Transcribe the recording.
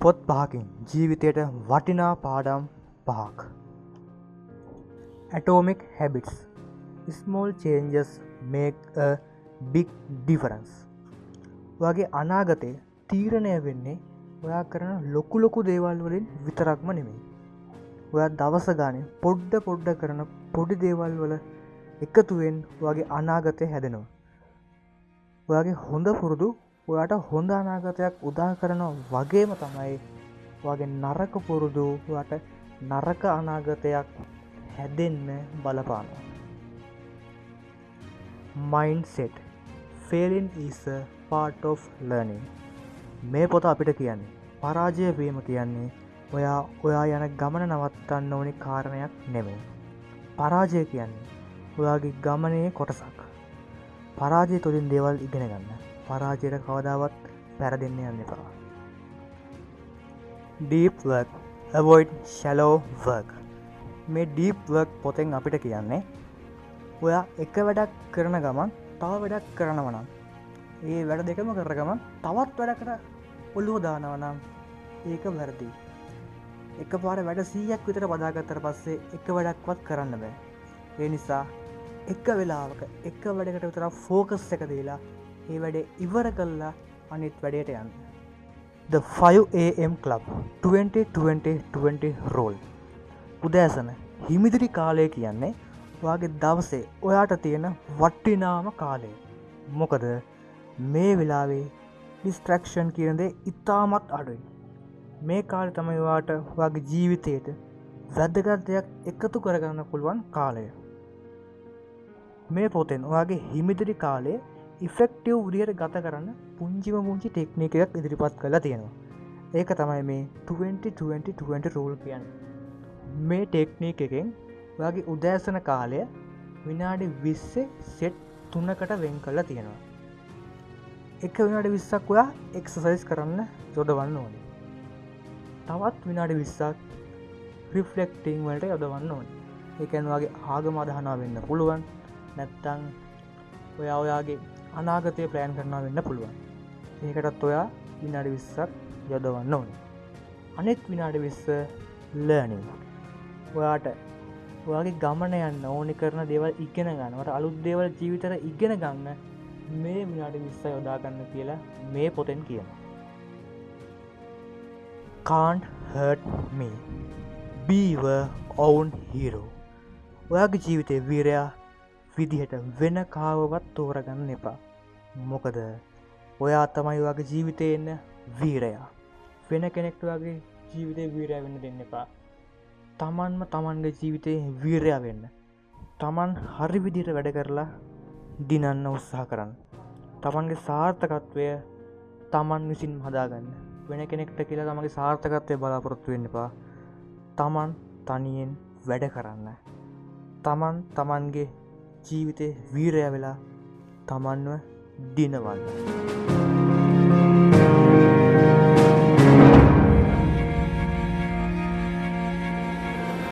පොත් පහකින් ජීවිතයට වටිනා පාඩම් පහක්. Atomic Habits. Small changes make a big difference. ඔයාගේ අනාගතය තීරණය වෙන්නේ ඔයා කරන ලොකු ලොකු දේවල් වලින් විතරක්ම නෙමෙයි. ඔයා දවස ගානේ පොඩ්ඩ පොඩ්ඩ කරන පොඩි දේවල් වල එකතුවෙන් ඔයාගේ අනාගතය හැදෙනවා. ඔයාගේ හොඳ පුරුදු ඔයාට හොඳ අනාගතයක් උදා කරනවා වගේම තමයි ඔයාගේ නරක පුරුදු ඔයාට නරක අනාගතයක් හැදෙන්න බලපානවා. Mindset. Failing is a part of learning. මේ පොත අපිට කියන්නේ පරාජය වීම කියන්නේ ඔයා ඔයා යන ගමන නවත්තන්න ඕනි කාරණයක් නෙමෙයි. පරාජය කියන්නේ ඔයාගේ ගමනේ කොටසක්. පරාජය තුළින් දේවල් ඉගෙන ගන්න. පරාජයට කවදාවත් පැරදෙන්න යන්න එපා. Deep work. Avoid shallow work. මේ deep work පොතෙන් අපිට කියන්නේ ඔයා එක වැඩක් කරන ගමන් තව වැඩක් කරනවා නම්, ඒ වැඩ දෙකම කරන ගමන් තවත් වැඩකට ඔළුව දානවා නම් ඒක වැරදි. එකපාර වැඩ 100ක් විතර බදාගත්තට පස්සේ එක වැඩක්වත් කරන්න බෑ. ඒ නිසා එක වෙලාවක එක වැඩකට විතර ෆෝකස් එක දීලා ඒ වැඩේ ඉවර කරලා අනිත් වැඩේට යන්න. The 5 a.m. Club 20-20-20 rule. උදෑසන හිමිදිරි කාලය කියන්නේ ඔයාගේ දවසේ ඔයාට තියෙන වටිනාම කාලය. මොකද මේ වෙලාවේ ඩිස්ට්‍රැක්ෂන් කියන දේ ඉතාමත් අඩුයි. මේ කාලේ තමයි ඔයාට ඔයාගේ ජීවිතේට වැදගත් දෙයක් එකතු කරගන්න පුළුවන් කාලය. මේ පොතෙන් ඔයාගේ හිමිදිරි කාලය ඉෆෙක්ටිව් විදියට ගත කරන්න පුංචිම පුංචි ටෙක්නික් එකක් ඉදිරිපත් කරලා තියෙනවා. ඒක තමයි මේ 20-20-20 රූල් කියන්නේ. මේ ටෙක්නික් එකෙන් ඔයාගේ උදෑසන කාලය විනාඩි 20 සෙට් තුනකට වෙන් කරලා තියෙනවා. එක විනාඩි 20ක් ඔයා එක්සර්සයිස් කරන්න යොදවන්න ඕනේ. තවත් විනාඩි 20ක් රිෆ්ලෙක්ටිං වලට යොදවන්න ඕනේ. ඒ කියන්නේ ඔයාගේ ආගම අදහනවා වෙන්න පුළුවන්. නැත්තම් ඔයා ඔයාගේ අනාගතය ප්ලෑන් කරනවා වෙන්න පුළුවන්. ඒකටත් ඔයා විනාඩි 20ක් යොදවන්න ඕනේ. අනෙක් විනාඩි 20 ලර්නින්. ඔයාට ඔයාගේ ගමන යන්න ඕනි කරන දේවල් ඉගෙන ගන්න. ඔයාට අලුත් දේවල් ජීවිතේට ඉගෙන ගන්න මේ විනාඩි 20 යොදා ගන්න කියලා මේ පොතෙන් කියනවා. Can't hurt me. Be your own hero. ඔයාගේ ජීවිතේ වීරයා විදිහට වෙන කාවවත් තෝරගන්න එපා. මොකද ඔයා තමයි ඔයාගේ ජීවිතේ ඉන්න වීරයා. වෙන කෙනෙක්ට ඔයාගේ ජීවිතේ වීරයා වෙන්න දෙන්න එපා. තමන්ම තමන්ගේ ජීවිතේ වීරයා වෙන්න. තමන් හරි විදිහට වැඩ කරලා දිනන්න උත්සාහ කරන්න. තමන්ගේ සාර්ථකත්වය තමන් විසින්ම හදාගන්න. වෙන කෙනෙක්ට කියලා තමන්ගේ සාර්ථකත්වය බලාපොරොත්තු වෙන්න එපා. තමන් තනියෙන් වැඩ කරන්න. තමන් තමන්ගේ ජීවිතේ වීරයා වෙලා තමන්ව දිනවන්න.